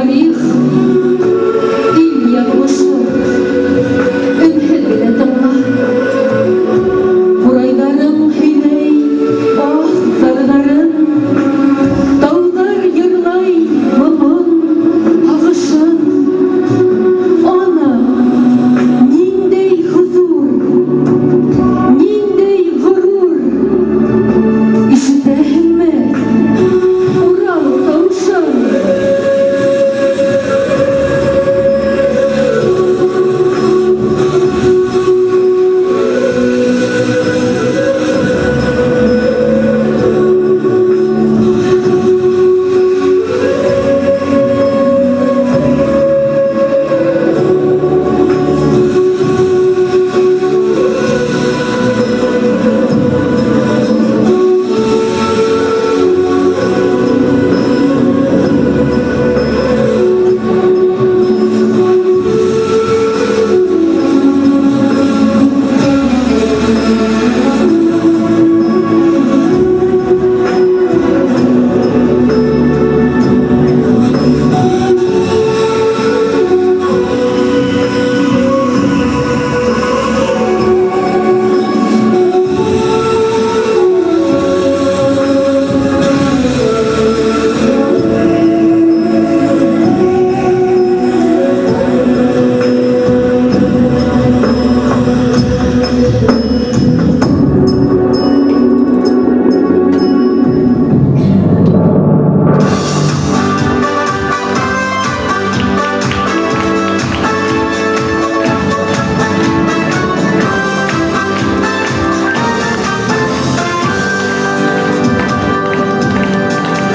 Тарих, ил яҙмышы. Өнһөҙ генә тыңла. Ҡурайҙарың һөйләй аһ зарҙарын. Тауҙар йырлай моңон, һағышын. Ана, ниндәй хозур, ниндәй ғорур. Ишетәһеңме? Урал тауышын.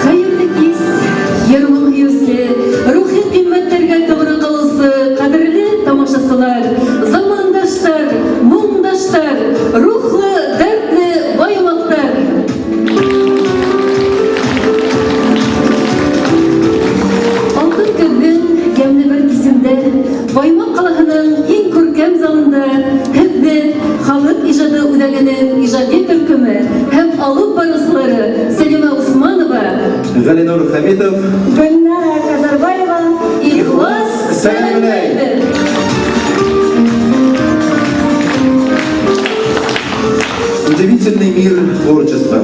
Хәйерле кис, йыр-моң һөйөүсе, рухи ҡиммәттәргә тоғро ҡалыусы ҡәҙерле тамашасылар, замандаштар, моңдаштар, рухлы, дәртле баймаҡтар! Алтын көҙҙөң йәмле бер кисендә Баймаҡ ҡалаһының иң күркәм залында һеҙҙе Халыҡ ижады үҙәгенең ижади төркөмө һәм алып барыусылары Сәлимә Усманова, Ғәлинур Хәмитов, Гөлнара Казарбаева ихлас сәләмләй! сәләмләйбеҙ! Удивительный мир творчества,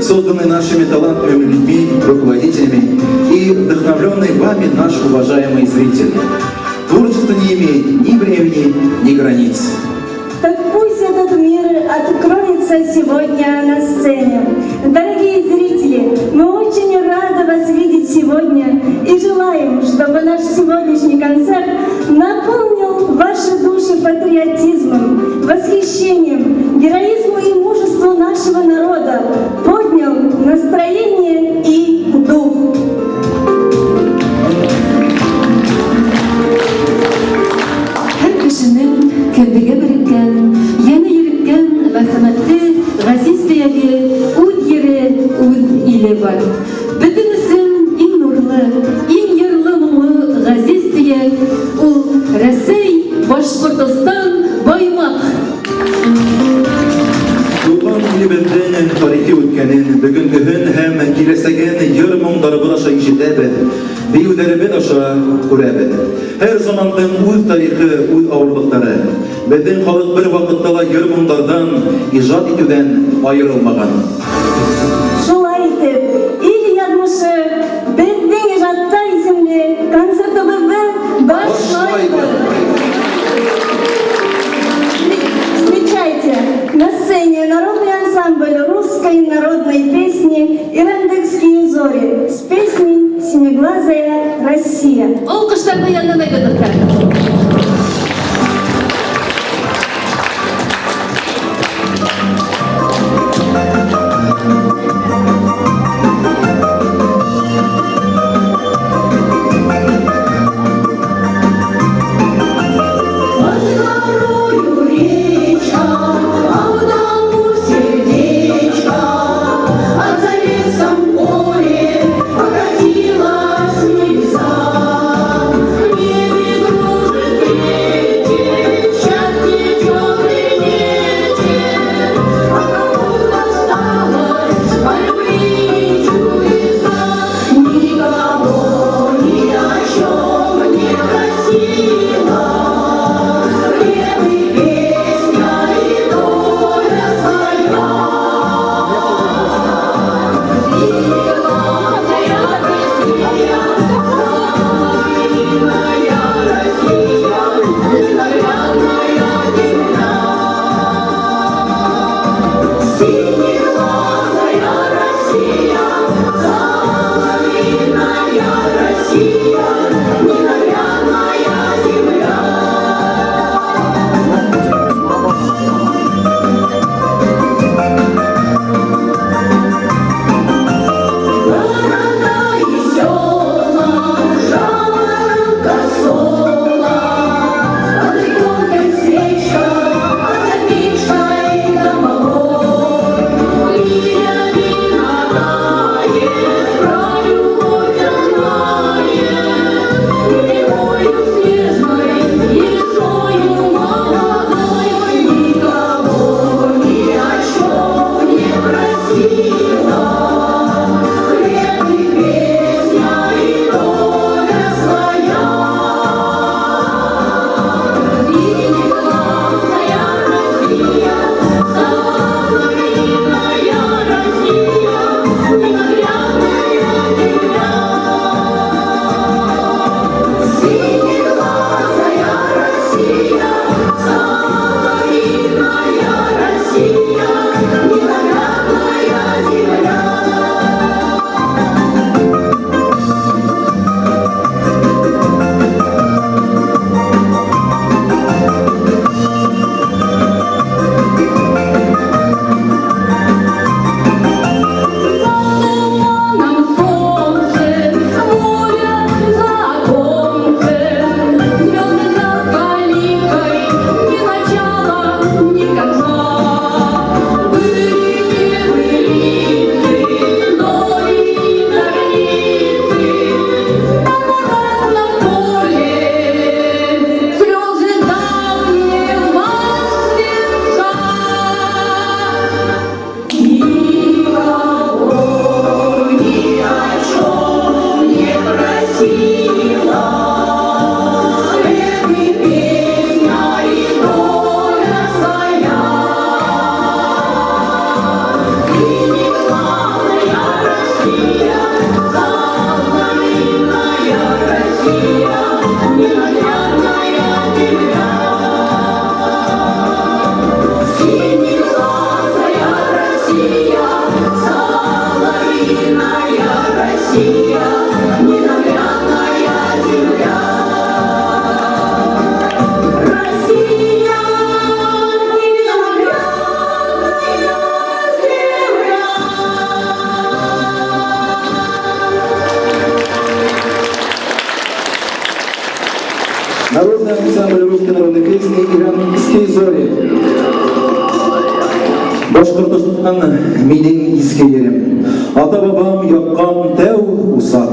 созданный нашими талантливыми людьми, руководителями и вдохновленный вами, наш уважаемый зритель. Творчество не имеет ни времени, ни границ. Так пусть этот мир откроется сегодня на сцене. Дорогие зрители, мы очень рады вас видеть сегодня и желаем, чтобы наш сегодняшний концерт наполнил ваши души патриотизмом, восхищением, героизму и мужеству нашего народа, поднял настроение и дух. Һәр кешенең кендеге береккән, йәне иреккән мәрхәмәтле, ғәзиз төйәге, үҙ ере, үҙ иле бар. Беҙҙең өсөн иң нурлы, иң йырлы моңло ғәзиз төйәк ул Рәсәй, Башҡортостан, Баймаҡ. Туған илебеҙҙең тарихи үткәнен, бөгөнгөһөн һәм киләсәген йыр-моңдарыбыҙ аша ишетәбеҙ, бейеүҙәребеҙ аша күрәбеҙ. Һәр замандың үҙ тарихы, үҙ ауырлыҡтары. Беҙҙең халыҡ бер ваҡытта ла йыр-моңдарҙан, ижад итеүҙән айырылмаған. Шулай итеп, «Ил яҙмышы беҙҙең ижадта» исемле концертыбыҙҙы башлайбыҙ. Встречайте, на сцене народный ансамбль русской народной песни «Ирандыкские зори» с песней «Синеглазая Россия». Алҡыштарҙы йәлләмәйбеҙ, дуҫтар. Под горою речка, а в дому сердечко, а за лесом поле покатилась в небеса. В небе кружит Россия, соловьиная Россия, ненаглядная земля. Синеглазая Россия, соловьиная Россия, ненаглядная земля. Россия, ненаглядная земля. Народный ансамбль русской народной песни «Иранские зори». Башҡортостан минең изге ерем. Ата-бабам яҡҡан тәү усаҡ.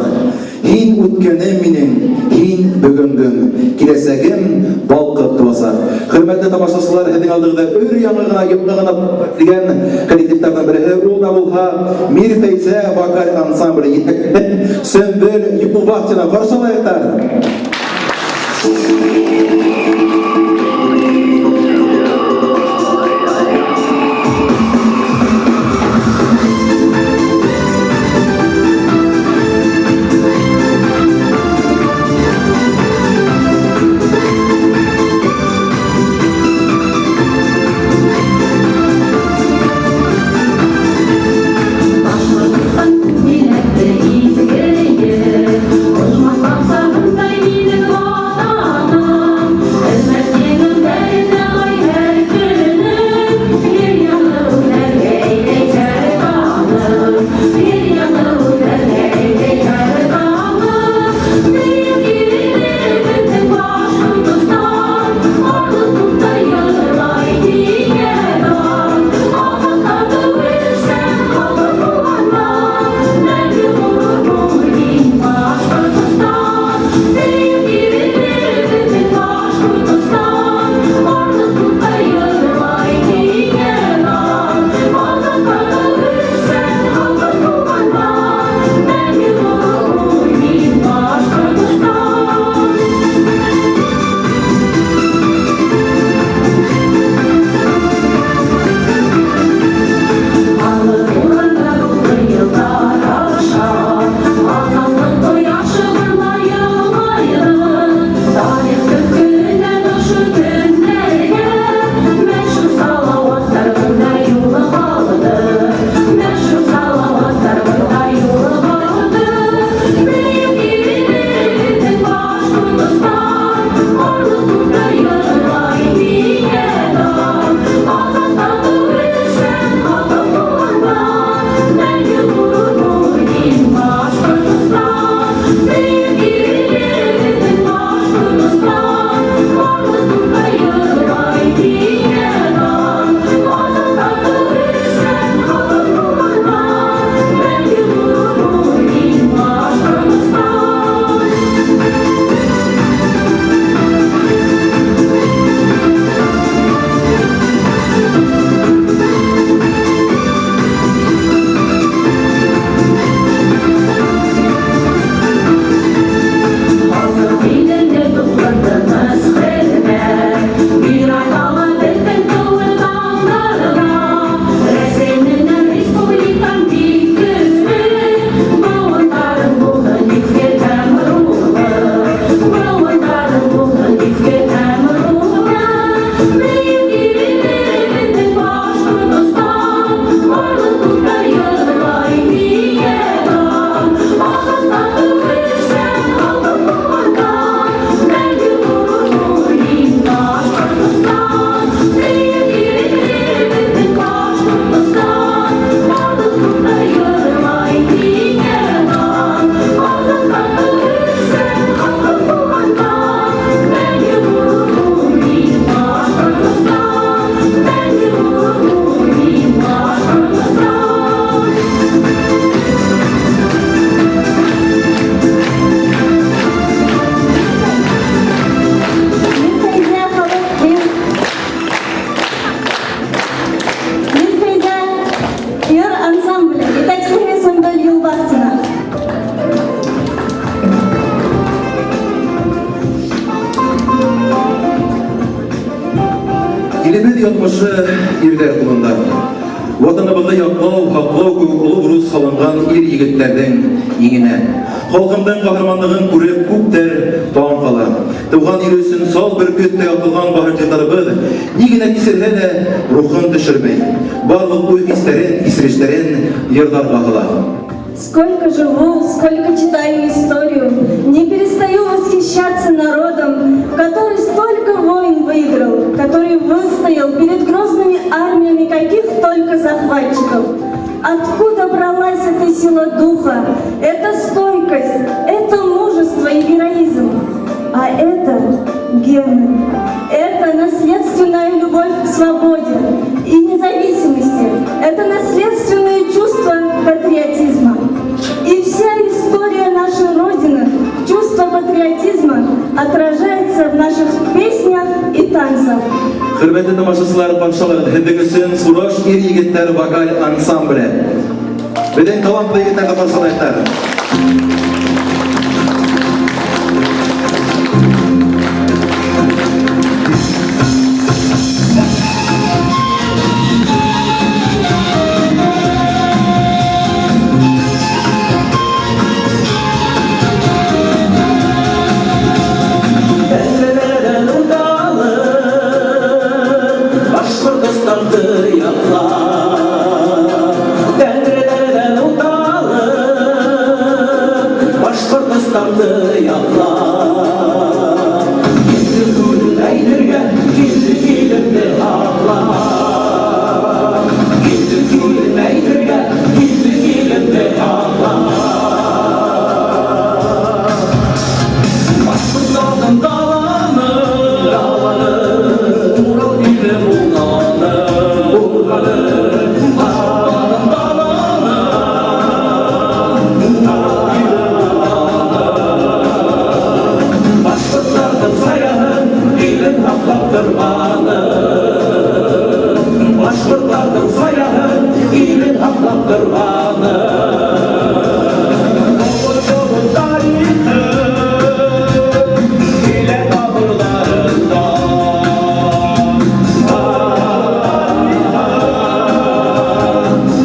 Һин үткәнем минең, һин бөгөнгөм. Киләсәгем балҡып тыуасаҡ. Хөрмәтле тамашасылар, һеҙҙең алдығыҙҙа өр яңы ғына, яңы ғына килгән коллективтарҙың береһе ул да булһа Мирфәйзә вокаль ансамбле етәкселәре Сөмбөл Юлбахтина. Ҡаршы алайыҡтар. Башҡортостан милләте изге ер, Ожмах баҡсаһындай минең ватаным. Хеҙмәт еңемдә ай һәр көнөм, Ер яңы үҙәргә әйҙәй һәр таңым. Ер яңы үҙәргә әйҙәй һәр таңым. Бөйөк илебеҙҙең Башҡортостан, Барлыҡ күктә йырлай һиңә дан. Азатта түгелсәң, халыҡ булғанда, Мәңге ғорур бул һин, Башҡортостан. Бөйөк илебеҙҙең Башҡортостан, Барлыҡ күктә йырлай һиңә дан. Азатта түгелсәң, халыҡ булғанда, Мәңге ғорур бул һин, Башҡортостан. Алып урында йылдар аша, Азатлыҡ ҡояшы бында йылмайҙы. Тарих төпкөлөнән ошо көндәргә Мәшһүр Салауаттар бында юлы ҡалды. Мәшһүр Салауаттар бында юлы ҡалды. Бөйөк илебеҙҙең Башҡортостан, Барлыҡ күктә йырлай һиңә дан. Азатта түгелсәң, халыҡ булғанда, Мәңге ғорур бул һин, Башҡортостан. Бөйөк илебеҙҙең Башҡортостан, Барлыҡ күктә йырлай һиңә дан. Азатта түгелсәң, халыҡ булғанда, Мәңге ғорур бул һин, Башҡортостан. Халыҡ илендә тупландымыз хеҙмәт, Мирас ала беҙҙең түгел таңдарҙа. Рәсәй менән республикам бик көслө, Быуындарың булһын изге һәм рухлы. Быуындарың булһын изге һәм рухлы. Бөйөк илебеҙҙең Башҡортостан, Барлыҡ күктә йырлай һиңә дан. Азатта түгелсәң, халыҡ булғанда, Мәңге ғорур бул һин, Башҡортостан. Бөйөк илебеҙҙең Башҡортостан, Барлыҡ күктә йырлай һиңә дан. Азатта түгелсәң, халыҡ булғанда, Мәңге ғорур бул һин, Башҡортостан. Мәңге ғорур бул һин, Башҡортостан. Мирфәйзә халыҡ Мирфәйзә йыр ансамбле, етәкселеге Сөмбөл Юлбахтина. Илебеҙ яҙмышы ирҙәр ҡулында. Ватаныбыҙҙы яҡлау, һаҡлау кеүек оло бурыс һалынған ир-егеттәрҙең иңенә. Халҡымдың ҡаһарманлығын күреп күптәр таң ҡала. Тыуған иле өсөн сал бөркөттәй атылған баһадирҙарыбыҙ ни генә кисерһә лә, рухын төшөрмәй. Барлыҡ уй-хистәрен, кисерештәрен йырҙарға һала. Сколько живу, сколько читаю историю, не перестаю восхищаться народом, который столько войн выиграл, который выстоял перед грозными армиями каких только захватчиков. Откуда бралась эта сила духа, эта стойкость, это мужество и героизм? А это гены. Это наследственная любовь к свободе и независимости. Это наследственное чувство патриотизма. И вся история нашей Родины, чувство патриотизма отражается в наших песнях и танцах. Хөрмәтле тамашасылар, ҡаршы алығыҙ, һеҙҙең өсөн Сураш ир-егеттәр вокаль ансамбле. Беҙҙең талантлы егеттәрҙе ҡаршы алайыҡ. Тәңреләрҙән уталып, Башҡортостанды яҡлап. Тәңреләрҙән уталып, Башҡортостанды яҡлап. Килде күлен әйтергә, килде илемде һаҡлап. Килде күлен әйтергә, килде илемде һаҡлап. Башҡорттарҙың даланы, даланы, Урал иле булғаны, булғаны. Башҡорттарҙың даланы, Урал иле булғаны. Башҡорттарҙың саяһы, илен һаҡлап торғаны. Башҡорттарҙың саяһы, илен һаҡлап торғаны. Оло тарихы килә тамырҙарында. Тарихы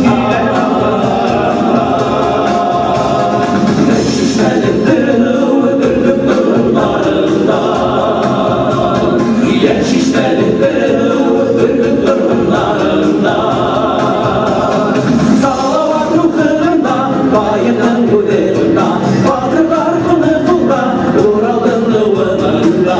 килә тамырҙарында. Шишмәнең терелеүе бөркөп торғандарында. Йән шишмәнең терелеүе бөркөп торғандарында. Салауат рухында, байының үҙе, батырҙар ҡуны ҡулда, Уралдың тыуында.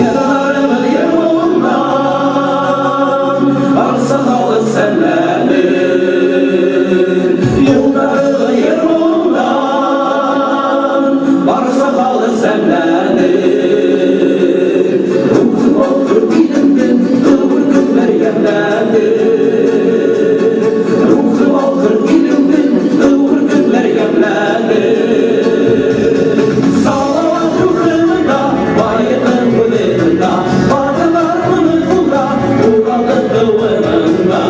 Yaralarımın yolundan Aksakallı senlenir. Yolları yolundan Barsakallı senlenir. Ruhum otur ilimdin, Dıvır günler yemlenir. Ruhum otur ilimdin, Dıvır günler yemlenir. Салауат рухында, байының күлінде, батырлар мұны қолда, Уралдың тыуында.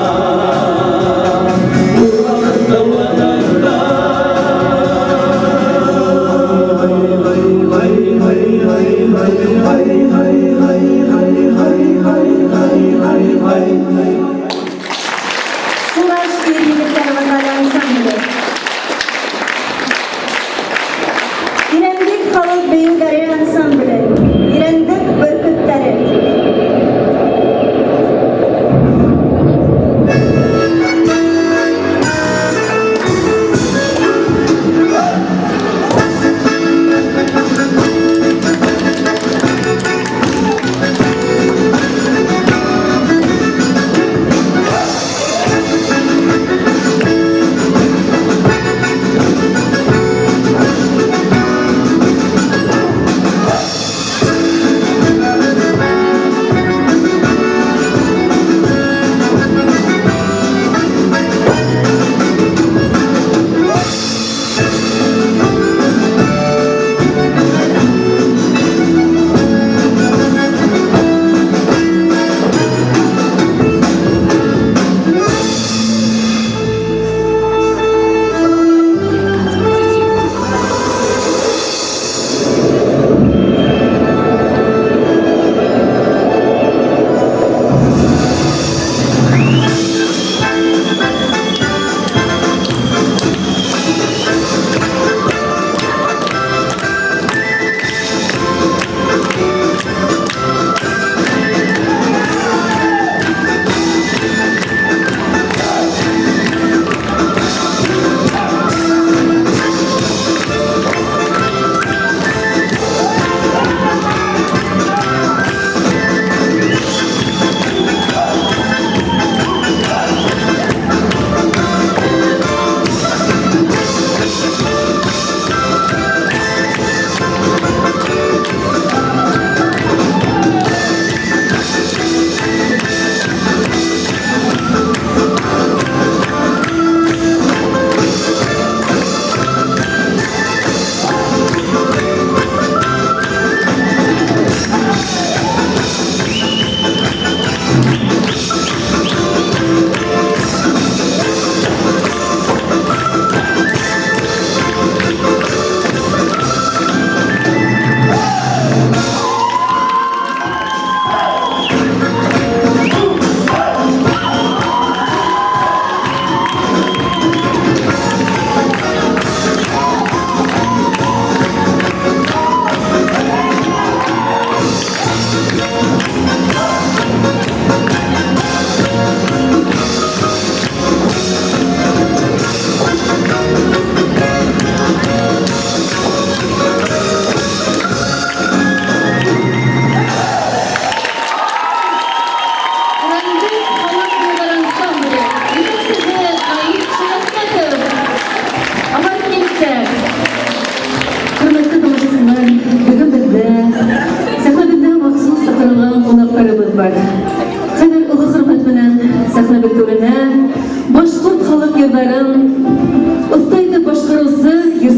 Уралдың тыуында. Хай, хай, хай, хай, хай, хай, хай, хай, хай, хай, хай, хай, хай. Сураш ир-егеттәр вокаль ансамбле. Ирәндек халыҡ бейеүҙәре ансамбле. Ирәндек бөркөттәре.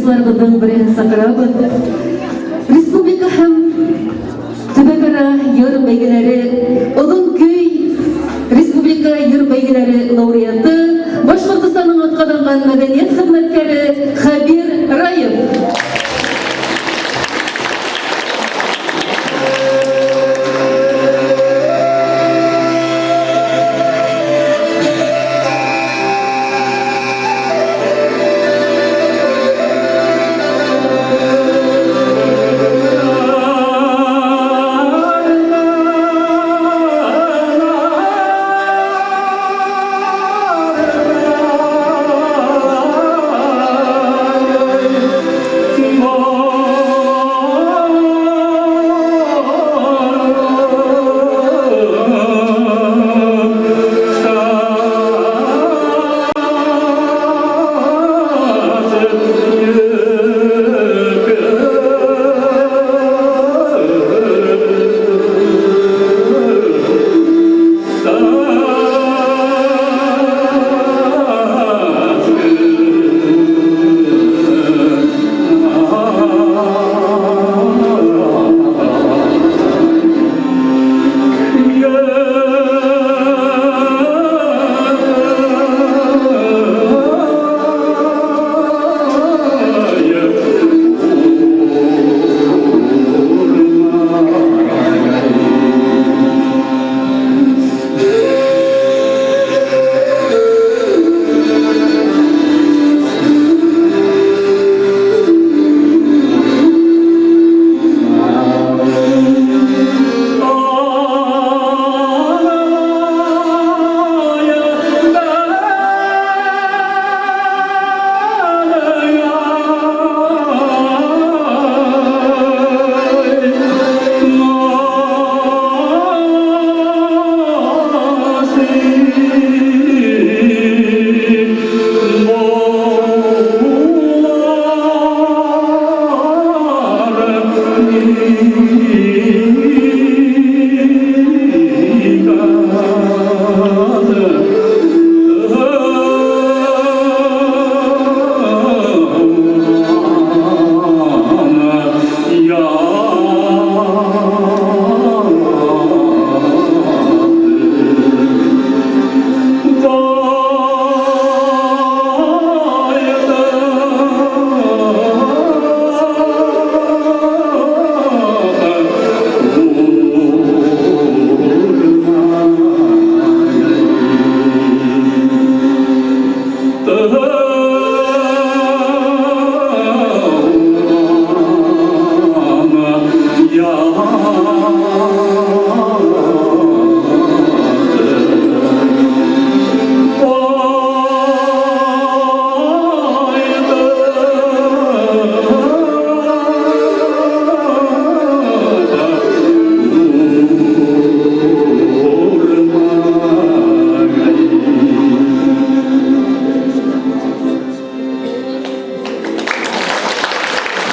Йырсыларыбыҙҙың береһен саҡырабыҙ. Республика һәм төбәк-ара йыр бәйгеләре, Оҙон көй республика йыр бәйгеләре лауреаты, Башҡортостандың атҡаҙанған мәҙәниәт хеҙмәткәре Хәбир Раев.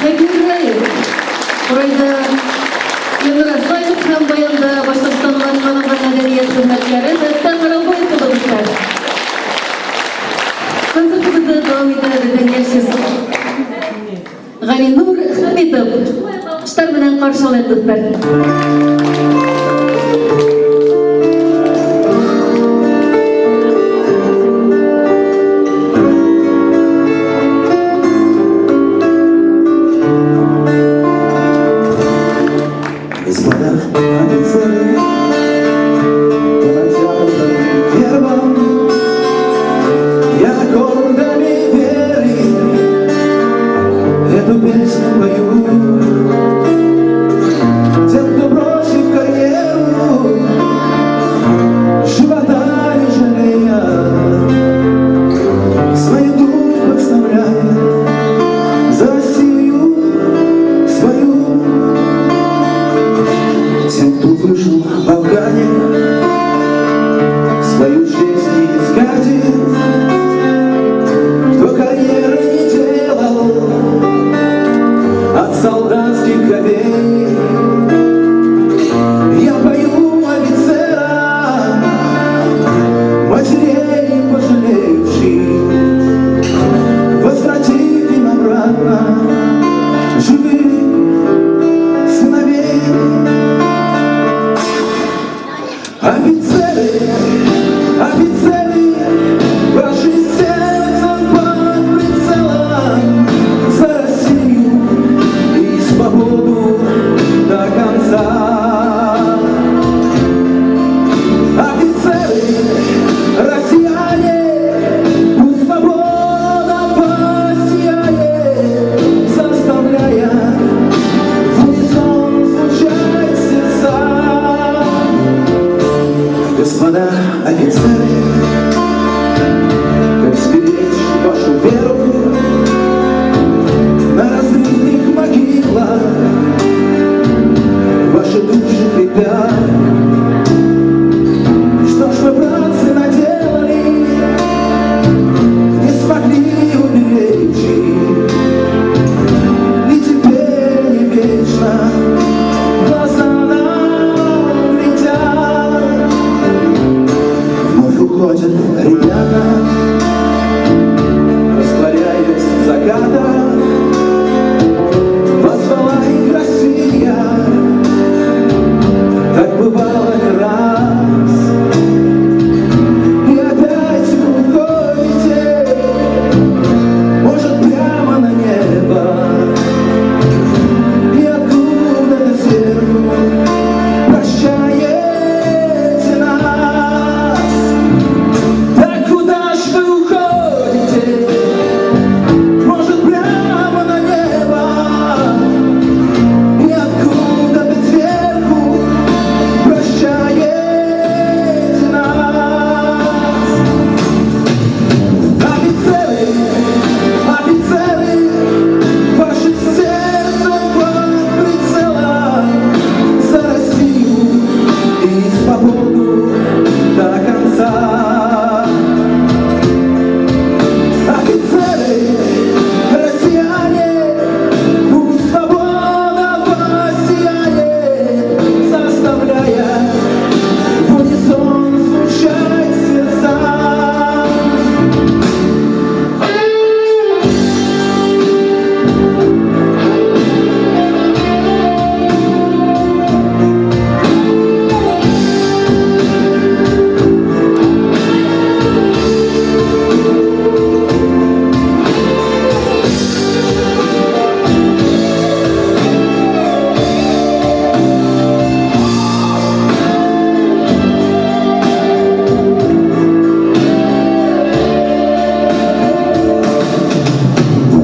Хәбир Раев. Ҡурайҙа Илнур Аслаев һәм баянда Башҡортостандың атҡаҙанған мәҙәниәт хеҙмәткәре Дастан Ҡаралбаев дуҫтар. Концертыбыҙҙы дауам итә беҙҙең йәш йырсы Ғәлинур Хәмитов. Алҡыштар менән ҡаршы алайыҡ, дуҫтар. Господа офицеры, по натянутым вербам я аккордами веры эту песню пою. Тем, кто, бросив карьеру, живота не жалея, свою грудь подставляя за Россию. Обратно живых сыновей. Офицеры, офицеры, ваши сердца под прицелом за Россию и свободу до конца. Офицеры, россияне, пусть свобода посияет, заставляя в унисон звучать сердца. Господа офицеры, как сберечь вашу веру на разрытых могилах, ваши души хрипят. Что ж вы, братцы, наделали, не смогли уберечь их. И теперь не вечно в глаза нам глядят. Вновь уходят ребята, растворяясь в закатах. Позвала их Россия, так бывало не раз. И опять уходите, может, прямо на небо. И откуда-то сверху прощаете нас. Так куда ж вы уходите? Может, прямо на небо? И откуда-то сверху прощаете нас. Офицеры, офицеры, ваше сердце под прицелом за Россию и свободу до конца. Офицеры, россияне, пусть свобода посияет, заставляя в унисон звучать сердца.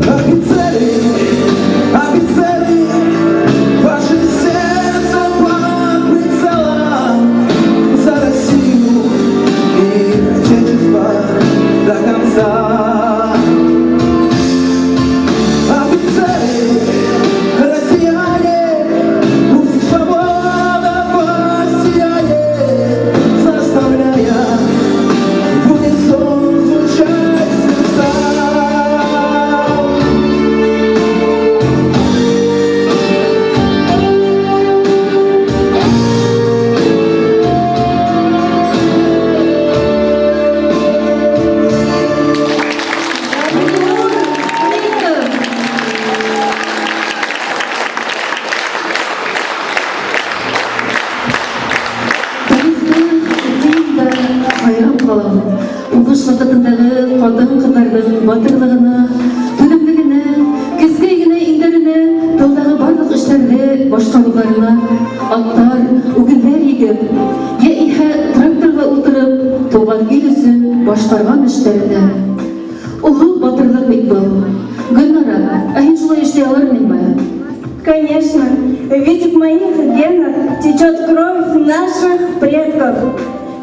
Офицеры, офицеры, ваше сердце под прицелом за Россию и Отечество до конца. Офицеры, россияне, пусть свобода посияет, заставляя в унисон звучать сердца. Илнур Халитов. Тарихты уҡыйым да хайран ҡалам. Һуғыш ваҡытындағы ҡатын-ҡыҙҙарҙың батырлығына, түҙемлегенә, кескәй генә иңдәренә тылдағы барлыҡ эштәрҙе башҡарыуҙарына, аттар, үгеҙҙәр егеп, йә иһә тракторға ултырып, тыуған ил өсөн башҡарған эштәренә. Оло батырлыҡ бит был. Гөлнара, ә һин шулай эшләй алырһыңмы? Конечно, ведь в моих генах течет кровь наших предков.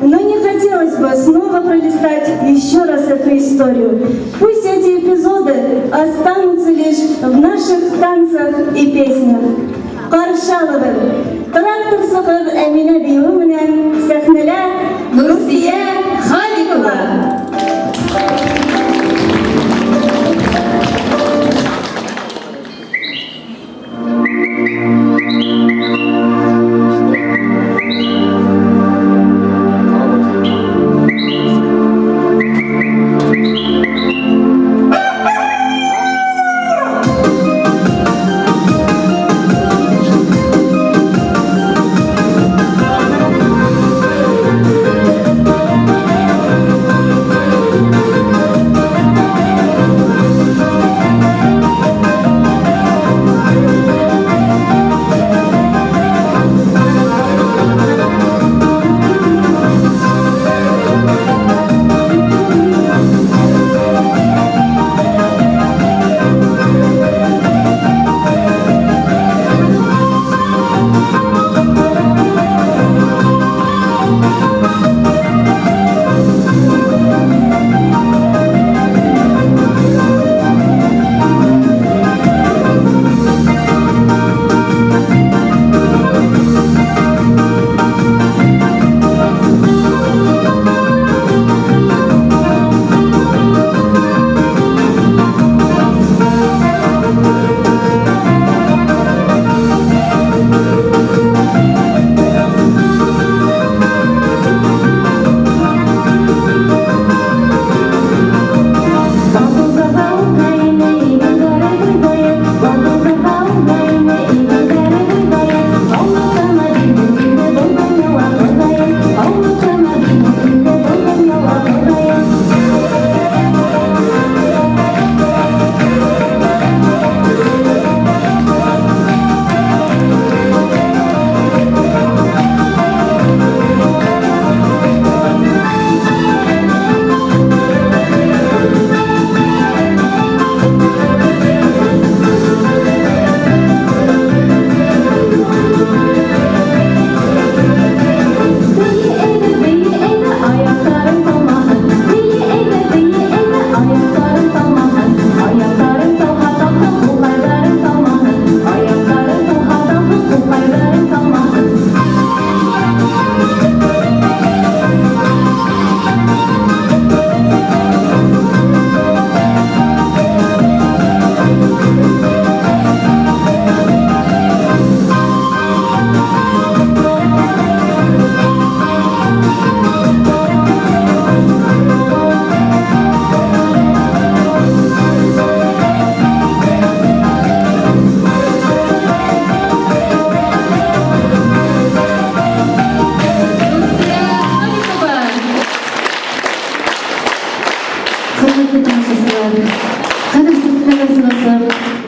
Но не хотелось бы снова пролистать еще раз эту историю. Пусть эти эпизоды останутся лишь в наших танцах и песнях. Ҡаршы алығыҙ! Тракторсы ҡыҙ Әминә бейеүе менән сәхнәлә Нурсиә Халикова.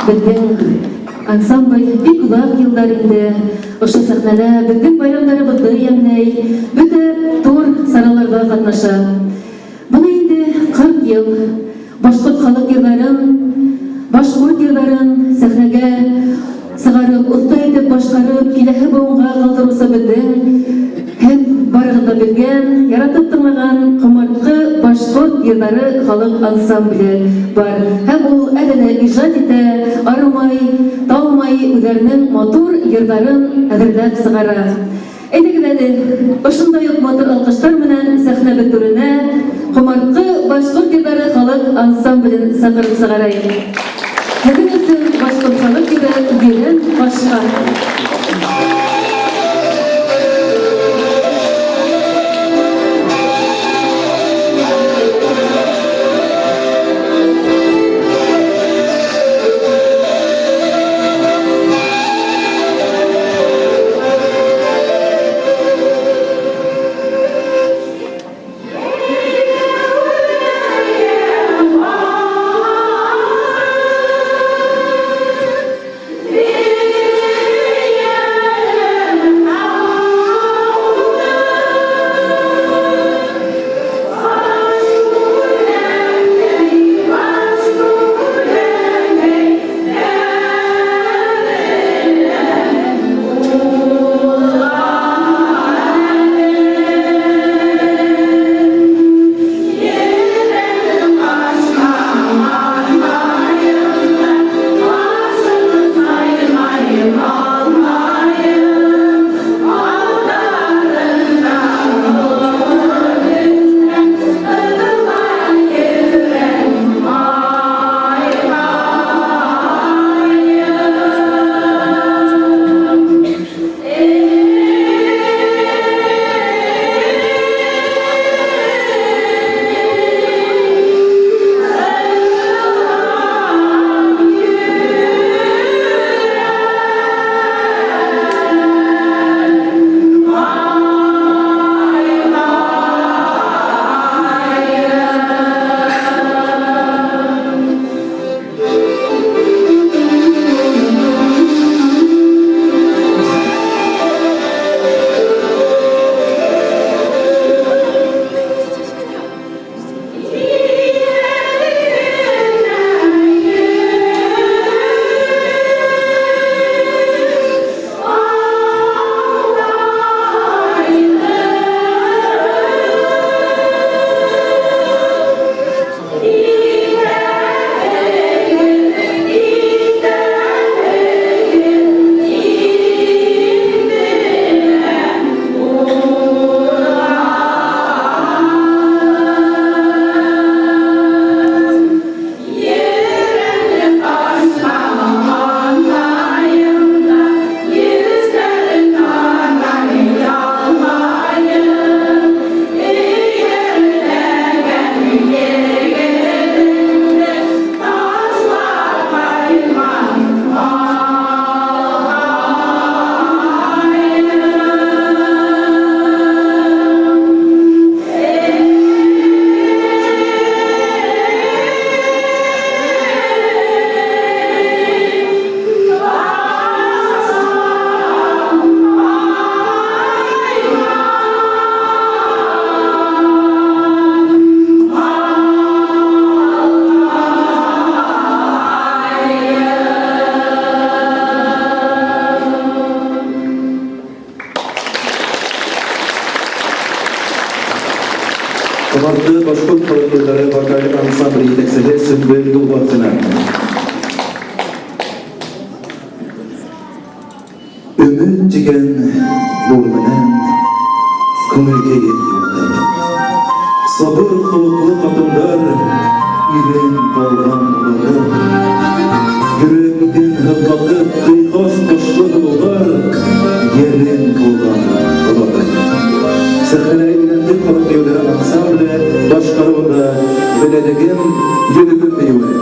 Беҙҙең ансамбль бик оҙаҡ йылдар инде ошо сәхнәлә беҙҙең байрамдарыбыҙҙы йәмләй, бөтә тур сараларҙа ҡатнаша. Бына инде 40 йыл башҡорт халыҡ йырҙарын, башҡорт йырҙарын сәхнәгә сығарып, оҫта итеп башҡарып, киләһе быуынға ҡалдырыусы беҙҙең һеҙ барығыҙ ҙа белгән, яратып тыңлаған Ҡомартҡы башҡорт йырҙары халыҡ ансамбле бар. Һәм ул әле лә ижад итә, арымай, талмай үҙҙәренең матур йырҙарын әҙерләп сығара. Әйҙәгеҙ әле, ошондай уҡ матур алҡыштар менән сәхнәбеҙ түренә Ҡомартҡы башҡорт йырҙары халыҡ ансамблен саҡырып сығарайыҡ. Һеҙҙең өсөн башҡорт халыҡ йыры Ерен башҡа. Ҡомартҡы башҡорт халыҡ йырҙары вокаль ансамбле етәксеһе Сөмбөл Юлбаҫҡина. Өмөт тигән нур менән күңелкәйен юатып, Сабыр холоҡло ҡатындар ирен ҡалған оҙатып, Йөрәк итен һыҙлатып, ҡыйғас ҡашлы һылыуҙар ерен ҡалған оҙатып. Сәхнәлә Өйләнде халыҡ бейеүҙәре ансамбле башҡарыуында Беләҙегем, йөҙөгөм бейеүе.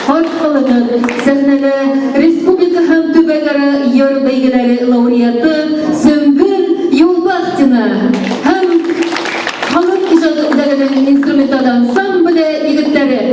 Һаҡ ҡалығыҙ, сәхнәлә республика һәм төбәк-ара йыр бәйгеләре лауреаты Сөмбел Юлбахтина һәм халыҡ ижады үҙәгенең инструменталь ансамбле егеттәре.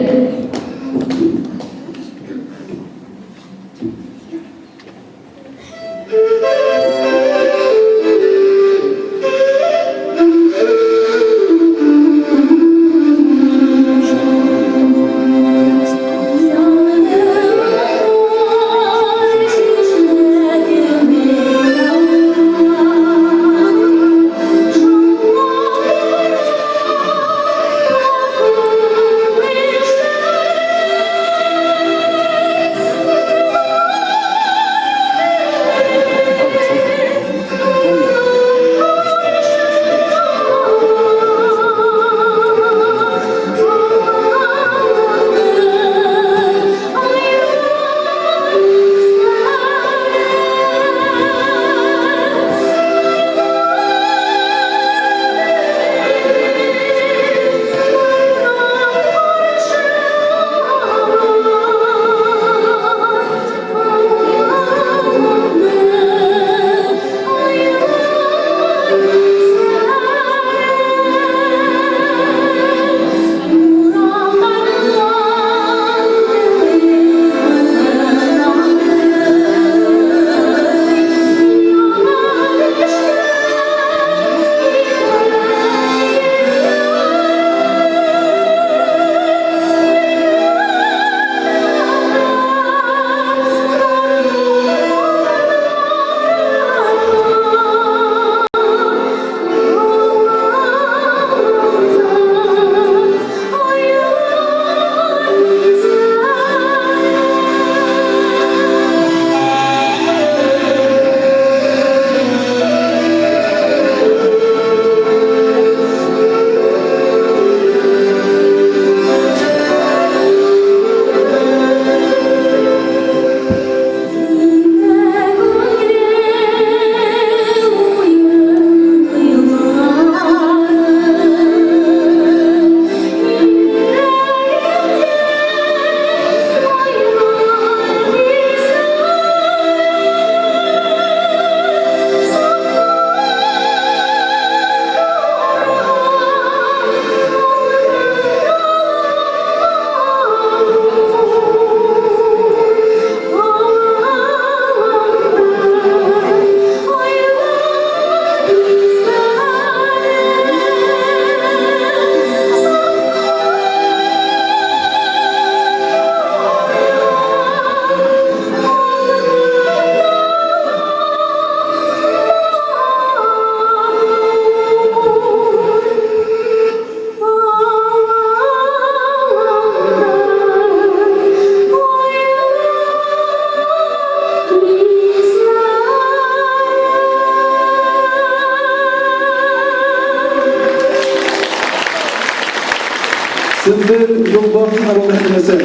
Сөмбел Юлбахтина булды һеңлесе.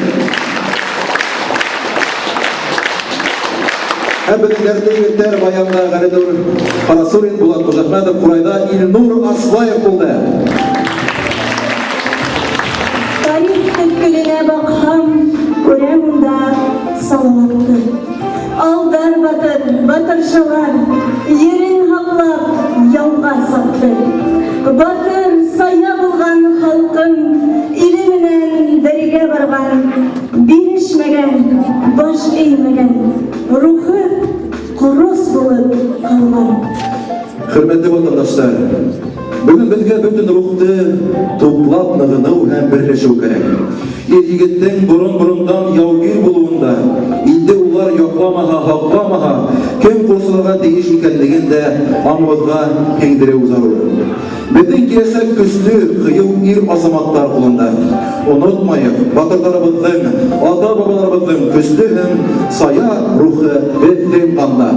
Һәм беҙҙең дәртле егеттәр баянда Ғәлинур Ҡарасурин, Булат Ҡужәхмәтов, ҡурайҙа Илнур Аслаев булды. Тарих төпкеленә баҡһам, күрәм унда Салауатты. Алдар батыр, батыршалар, ерен һаҡлап, яуға сапты. Батыр, сая булған халҡым, иле менән бергә барған, бирешмәгән, баш эймәгән, рухы ҡорос булып ҡалған. Хөрмәтле ватандаштар, бөгөн беҙгә бөтөн рухты туплап нығыныу һәм берләшеү кәрәк. Ир егеттең борон-борондан яугир булыуында, илде улар яҡламаһа, һаҡламаһа, кем ҡурсаларға тейеш икәнлеген дә аңыбыҙға һеңдереү зарур. Беҙҙең киләсәк көслө, ҡыйыу ир-азаматтар ҡулында. Онотмайыҡ, батырҙарыбыҙҙың, ата-бабаларыбыҙҙың көслө һәм сая рухы беҙҙең ҡанда.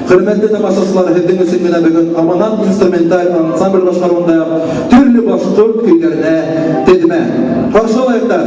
Хөрмәтле тамашасылар, һеҙҙең өсөн генә бөгөн Аманат инструменталь ансамбль башҡарыуында төрлө башҡорт көйҙәренә теҙмә. Ҡаршы алайыҡ та!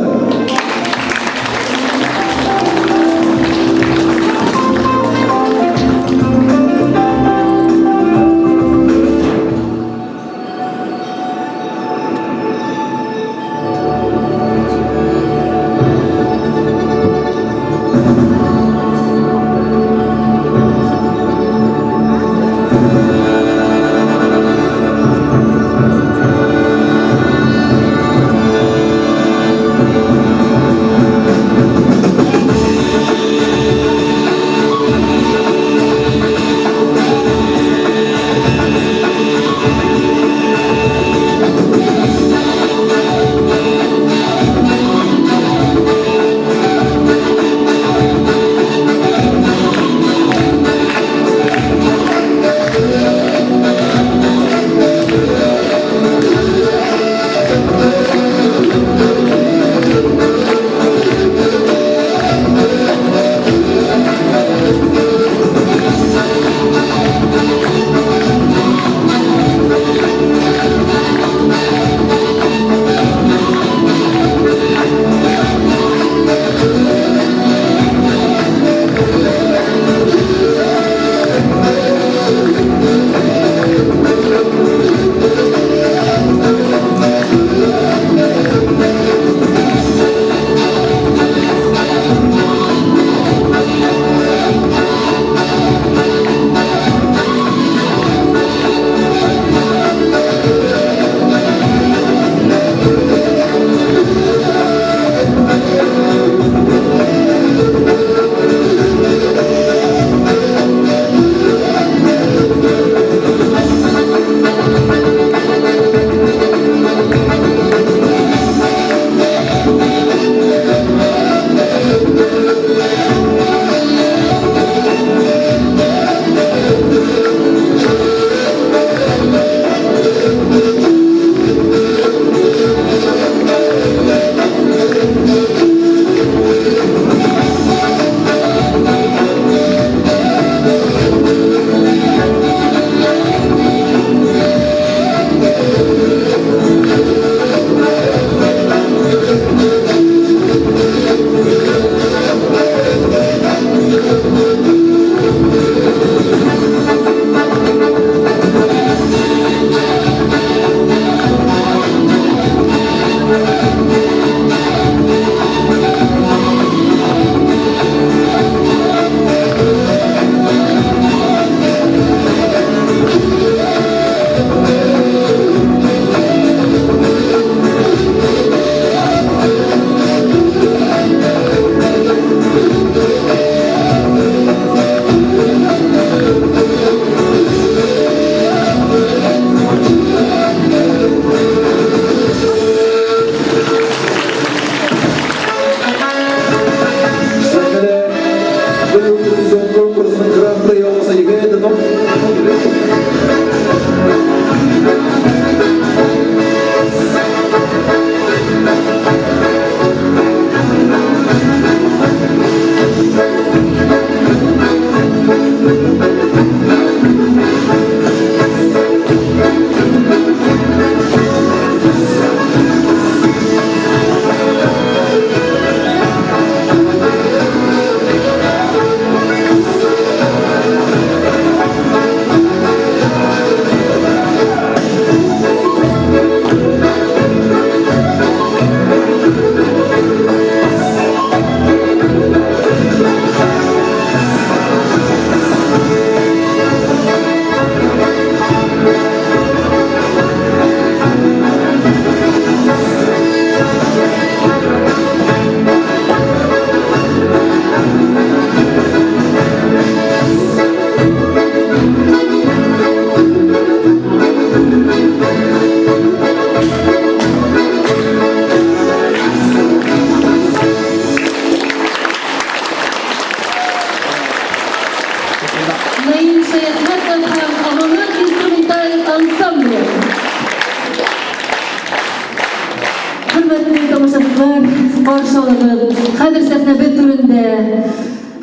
Хәҙер сәхнәбеҙ түрендә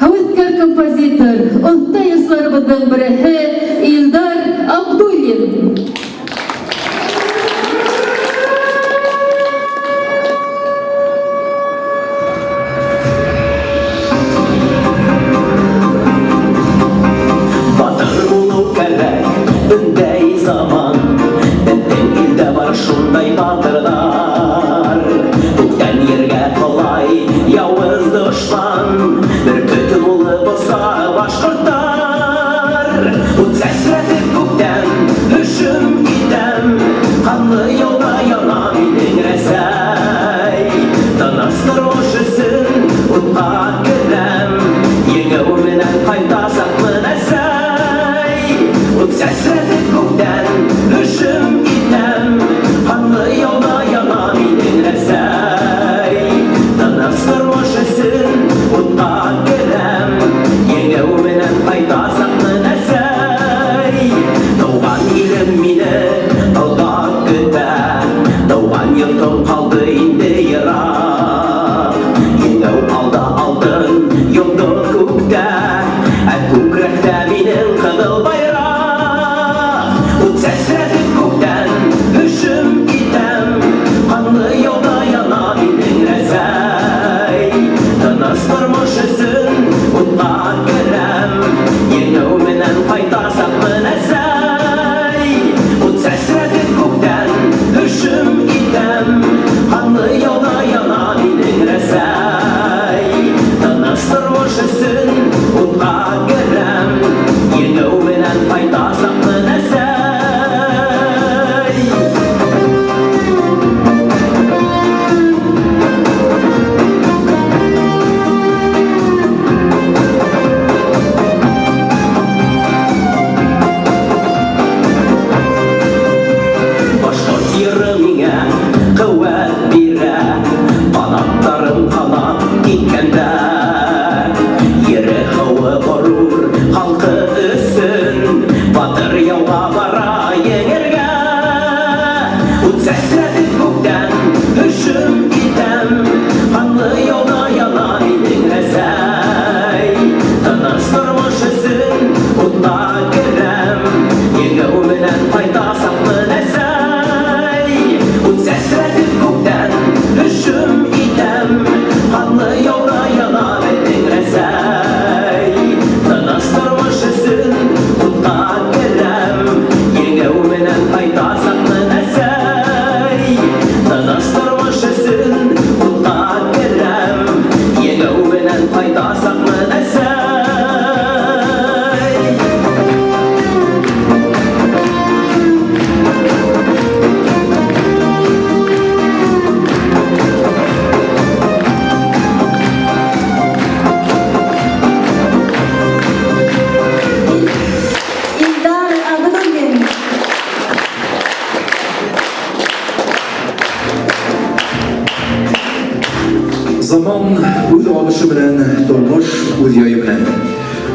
һәүәҫкәр композитор, оҫта йырсыларыбыҙҙың береһе Илдар Абдуллин. Батыр булыу кәрәк, өндәй заман. Беҙҙең илдә бар шундай батырҙар. Күктән ергә ҡолай яуыз дошман. Бөркөт булып оса башҡорттар. Ут сәсрәтеп күктән һөжүм итәм. Ҡанлы яуҙа яна минең Рәсәй. Тыныс тормош өсөн утҡа керәм. Еңеү менән ҡайтасаҡмын, әсәй. Ут сәсрәтеп күктән һөжүм итәм. Ҡанлы яуҙа яна минең Рәсәй. Тыныс тормош өсөн утҡа керәм. Еңеү менән ҡайтасаҡмын, әсәй. Тыуған илем мине алға көтә. Тыуған йортом ҡалды инде йыраҡ. Еңеү алда, алтын йондоҙ күктә. Ә күкрәктә минең ҡыҙыл байраҡ. Ут сәсрәтеп күктән һөжүм итәм. Ҡанлы яуҙа яна минең Рәсәй. Тыныс тормош өсөн утҡа керәм. Еңеү менән ҡайтасаҡмын, әсәй. Ут сәсрәтеп күктән һөжүм итәм. Ҡанлы яуҙа яна минең Рәсәй. Тыныс тормош өсөн утҡа керәм. Еңеү менән ҡайтасаҡмын, әсәй. Башҡорт йыры миңә ҡеүәт бирә. Ҡанаттарым ҡанат киткәндә. Ере, һыуы ғорур халҡы өсөн. Батыр яуға бара еңергә. Ут сәсрәтеп күктән һөжүм итәм. Ҡанлы яуҙа яна минең Рәсәй. Тыныс тормош өсөн утҡа керәм. Еңеү менән ҡайтасаҡмын, әсәй. Ут сәсрәтеп күктән һөжүм итәм. Ҡанлы яуҙа яна беҙҙең Рәсәй. Тыныс тормош өсөн утҡа керәм. Еңеү менән ҡайтасаҡмын, әсәй. Тыныс тормош өсөн утҡа керәм. Еңеү менән ҡайтасаҡмын, әсәй. Илдар Абдуллин. Заман үҙ ағышы менән, тормош үҙ яйы менән.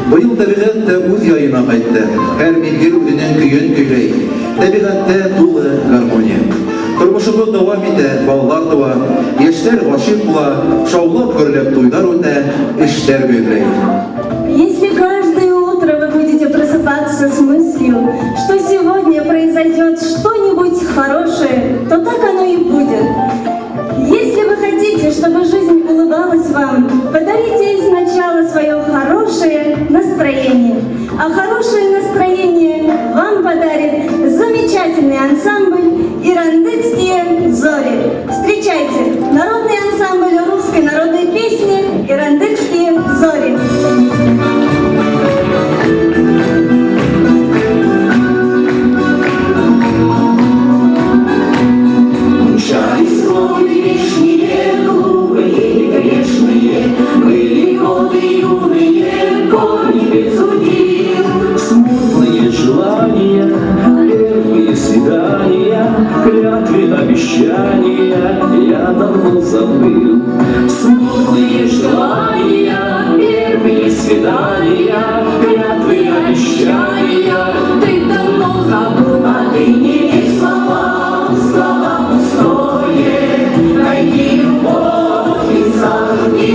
Быйыл тәбиғәт тә үҙ яйына ҡайтты. Һәр миҙгел үҙенең көйөн көйләй. Тәбиғәттә тулы гармония. Тормошобоҙ дауам итә, балалар тыуа, йәштәр ғашиҡ була, шаулап гөрләп туйҙар үтә, эштәр гөрләй. Если каждое утро вы будете просыпаться с мыслью, что сегодня произойдет что-нибудь хорошее, то так оно и будет. Если вы хотите, чтобы жизнь улыбалась вам, подарите ей сначала свое хорошее настроение. А хорошее настроение вам подарит замечательный ансамбль «Ирандыкские зори». Встречайте, народный ансамбль русской народной песни «Ирандыкские зори». Мчались годы вешние, глупые и грешные, были годы юные, кони без удил. Смутные желания, первые свидания, клятвы, обещания я давно забыл. Смутные желания, первые свидания, клятвы, обещания ты давно забыл. А ты не верь словам, слова пустое, найди любовь и сам не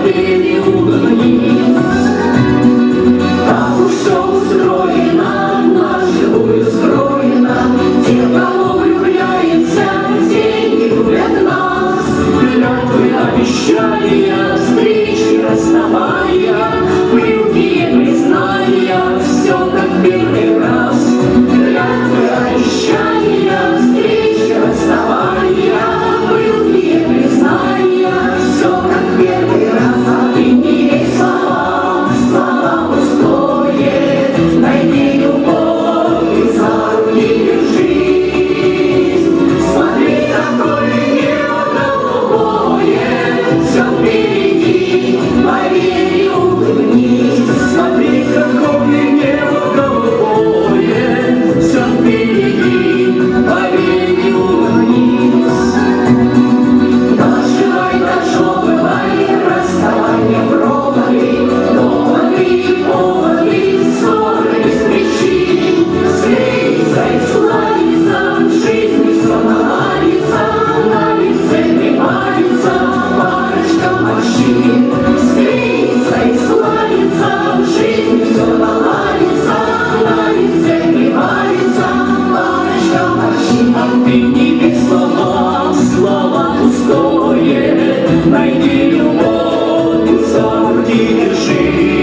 Поверь и улыбнись. Так уж все устроено, наживую скроено. Те, кого влюбляется, те не любят нас. Клятвы, обещания, встречи, расставания, пылкие признания, все как в первый раз. Клятвы, обещания, встречи, расставания, пылкие признания, все как в первый раз. А ты не верь словам, слова пустое, найди любовь и за руки держись. Смотри, какое небо голубое, все впереди, поверь и улыбнись. Смотри, какое небо голубое, все впереди, поверь и улыбнись. Доживай, дожевывай, расставания, проводы, доводы, поводы, ссоры без причин. Встретиться и сладится, в жизни все наладится, на лице прибавится парочка морщин. Встретиться и сладится, в жизни все наладится, на лице прибавится парочка морщин. А ты не верь словам, слова пустое, найди любовь и за руки держись.